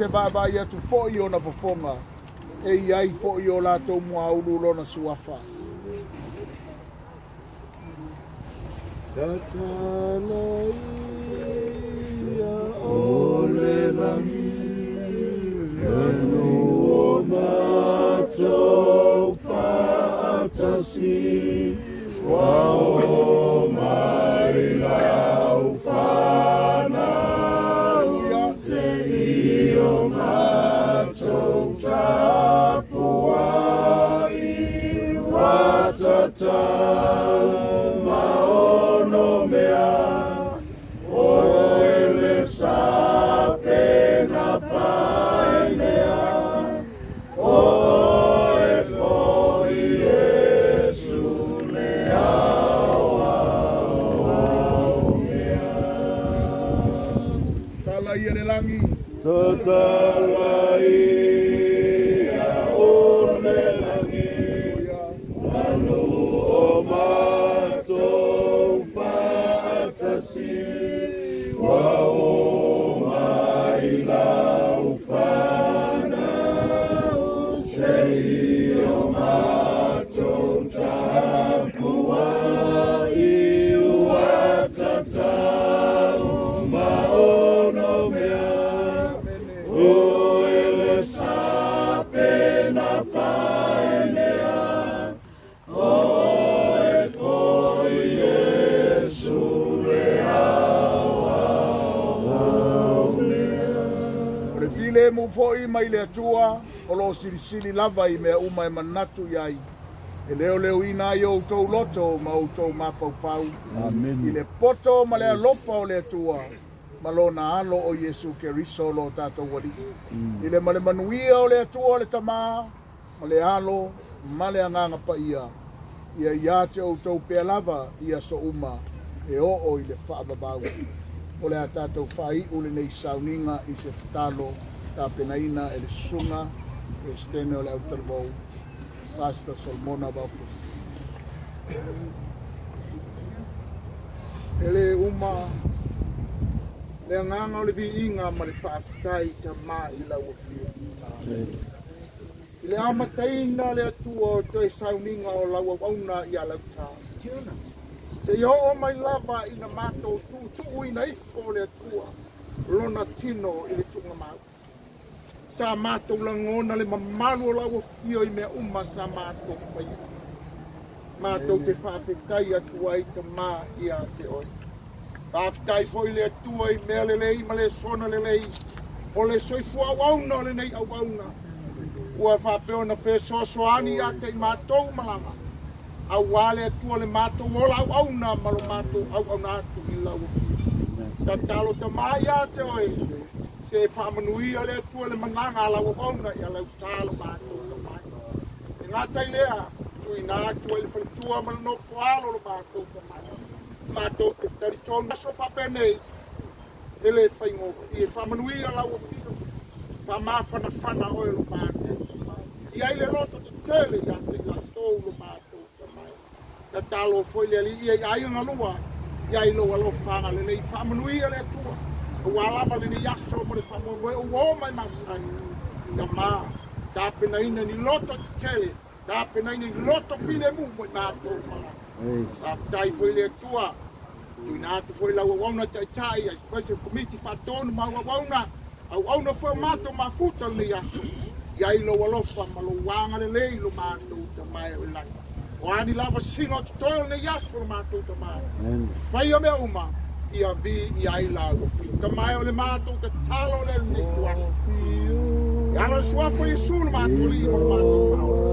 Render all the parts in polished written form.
Se vaavaai atu fo'i ona fofoga e i ai fo'i o latou muaulu lona suafa. Tatala ia o le lagi, manu o matou faatasi, ua o mai lau fanau, se i o matou tapuai, ua tatau ma ono mea, o ele sape na paenea, o e foi Iesu le ao mea. Tala ia le lagi. Tatala ia o le lagi, manu o matou faatasi, ua o mai lau fanau, se i o matou tapuai, ua tatau ma ono mea, o ele sape na paenea, o e foi Iesu le ao mea. O le filemu fo'i mai le Atua o loo silisili lava i mea uma e manatu i ai. E leoleoina ai outou loto ma outou mafaufau. Amen. I le poto ma le alofa o le Atua ma lona alo o Iesu Keriso lo tatou Alii. I le ma le manuia o le Atua o le Tamā ma le alo ma le agaga paia. Ia ia te outou pea lava i aso uma e oo i le faavavau. O le a tatou faaiu lenei sauniga i se tatalo tapenaina e le susuga Peresetene o le Autalavou, Pastor Solomona Vaofusi. E le uma le agaga o le viiga ma le faafetai Tamā i lau afio. I le amataina le Atua o toe sauniga o lau auauna ia lauta. Se i oo mai lava ina matou tuutuuina ifo le Atua lona tino i le tuugamau. Sa matou lagona le mamalu o lau afio i mea uma sa matou faia. Matou te faafetai atu ai Tamā ia te oe. Faafetai foi le Atua i mea lelei ma le sona lelei o le soifua auauna o lenei auauna. Ua faapea ona fesoasoani ia te i matou malaga. Auā le Atua le matou ola auauna ma lo matou auauna atu i lau afio. Tatalo Tamā ia te oe. Se faamanuia le Atua le malaga a lau auauna ia lau talo matou tamai. E gata i lea, tuuina atu ai le faletua ma le nofo alo lo matou tamai. Matou te talitonu aso faapenei e le faigofie. Faamanuia lau afio. Faamafanafana oe lo matou tamai. I ai le loto tetele ia te i latou lo matou tamai. Tatalo foi le Alii ia i aiga galua, ia i lou alofa agalelei. Faamanuia le Atua. Ua lava lenei aso mo le faamoemoe ua o mai masani. Tamā, tapenaina ni loto tetele, tapenaina ni loto filemu mo i matou malaga. Faafetai foi le Atua. Tuuina atu foi lau auauna taitai, especially komiti faatonu ma auauna, auauna foi o matou mafuta lenei aso. Ia i lou alofa ma lou agalelei lo matou tamae o i lagi. O ani lava sina o totoe o lenei aso lo matou tamae. Faia mea uma, ia vi i ai lau afio. Tamae o le matou tatalo le lenei tuaso. I ala le suafa o Iesu le matou Alii ma le matou Faaola.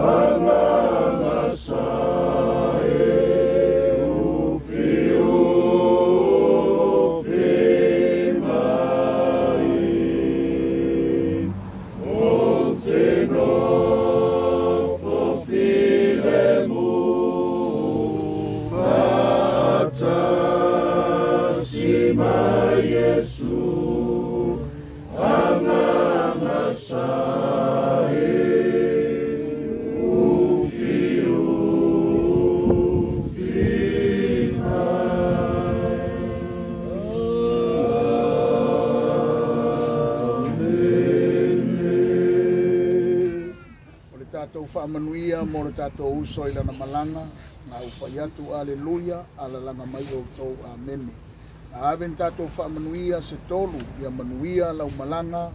Amen. Agaga sa e ufi ufi mai. O te nofo filemu faatasi faamanuia mo le tatou uso i lana malaga, na ufai atu aleluia, alalaga mai outou amene. Ave ni tatou faamanuia se tolu, ia manuia lau malaga,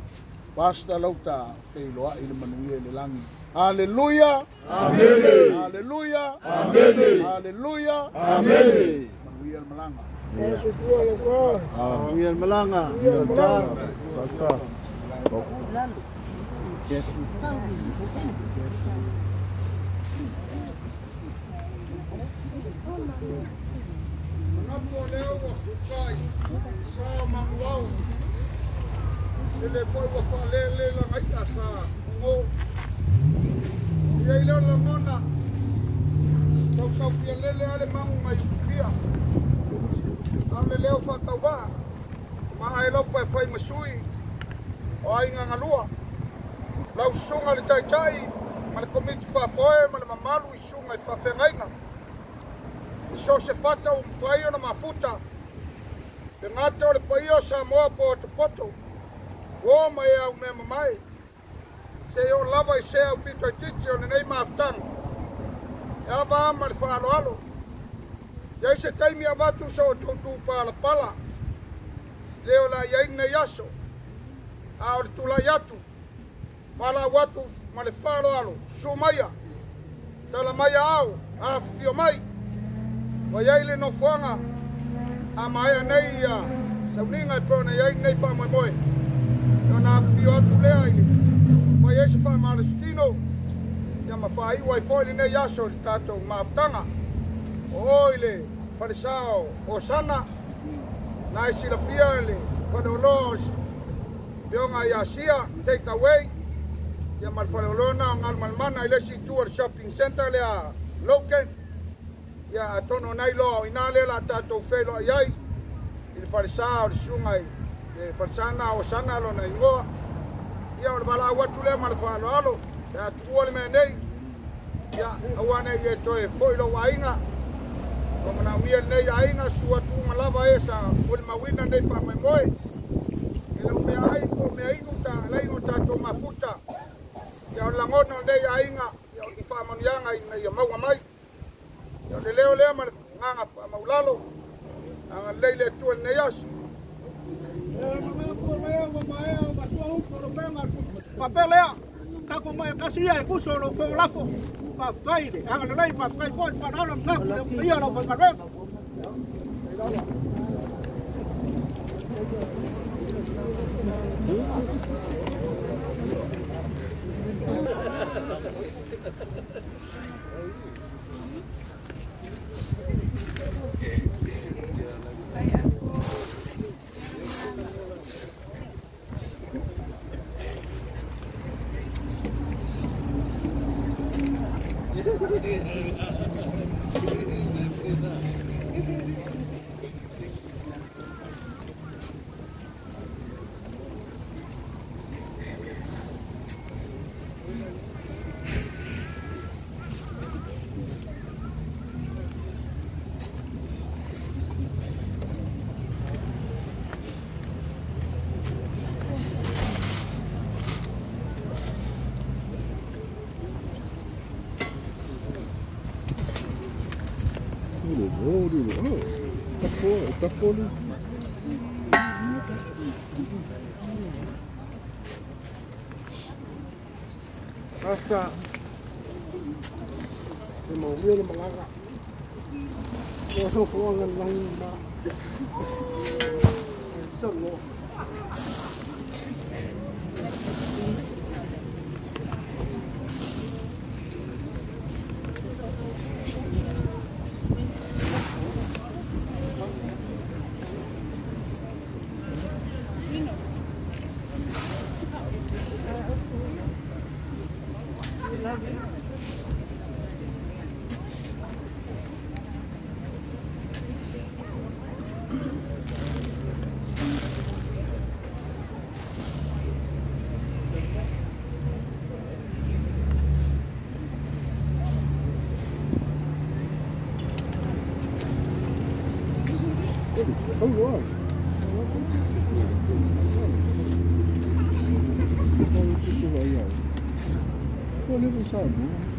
Pastor Lauta, feiloai le manuia i le lagi. Aleluia! Amene! Aleluia! Amene! Aleluia! Amene! Manuia le malaga. Manuia le malaga. Manapo leo ua fukai sa manuau le foi ua faalele lagaia sa ugo ia i leo lagona tausaufia lele ale magu mai ukufia ao le leo faatauvaa maa e laupa e fai masui o aiga galua lau susuga le taitai ma le komiti faafoe ma le mamalu i susuga i faafeagaiga i so se fata ua mafai ona mafuta le gata o le paia o Samoa po o atopoto ua ma e au mea mamae se o lava i se au pito itiiti o lenei mafutaga e ava ama le faaaloalo iai se taimi avatu so o toutu palapala le o la iai lenei aso a o le tulai atu faalaau atu ma le faaaloalo susu maia tala mai ao afifio mai ua iai le nofoaga a maea nei ia sauniga e pei ona iai lenei faamoemoe ona afifio atu lea i le fai ai se faamalositino ia ma faaiu ai foi lenei aso i le tatou mafutaga o o i le falesa o Sana na e silafia le faleoloa o Afioga ia Asia Take Away ia ma le faleoloa na o Galumalemana i le isi itu o le shopping center lea Logan ia atonu nai loa o ina lea la tatou feiloai ai i le falesa o le susuga i le falesa na o Sana lona igoa ia o le valaau atu lea ma le faaaloalo pe a tuua le mea nei ia aua nei e toe foi lou aiga ua manaomia lenei aiga susu atu uma lava e sa molimauina lenei faamoemoe e lau mea ai po o mea inu sa alai o tatou mafuta ia o le lagona o lenei aiga ia o ni faamanuiaga ina ia maua mai ia o le leo lea ma le agaga faamaulalo agalelei le Atua i lenei aso. Faapea lea, tatou mai kasi ia e tusa o lou lafo, faafetai le agalelei, faafetai foi le faaaloalo ma le paia o lau faigaluega. Asta e maumia le malaga o sofoaga lagi ma sango Olha, sabe?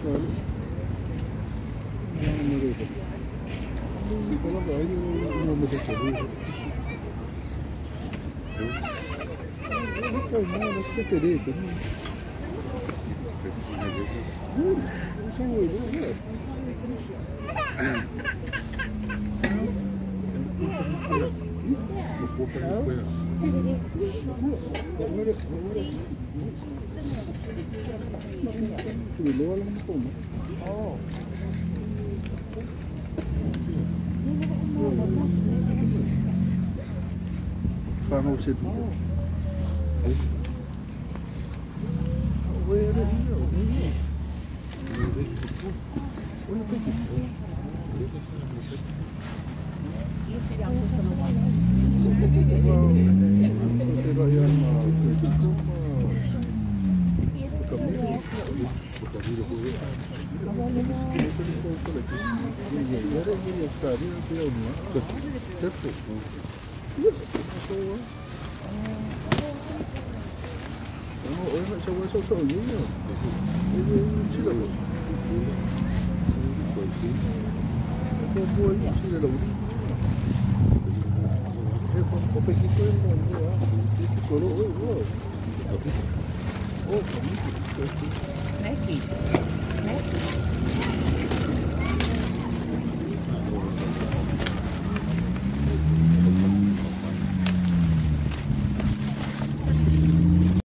Maggie. Maggie.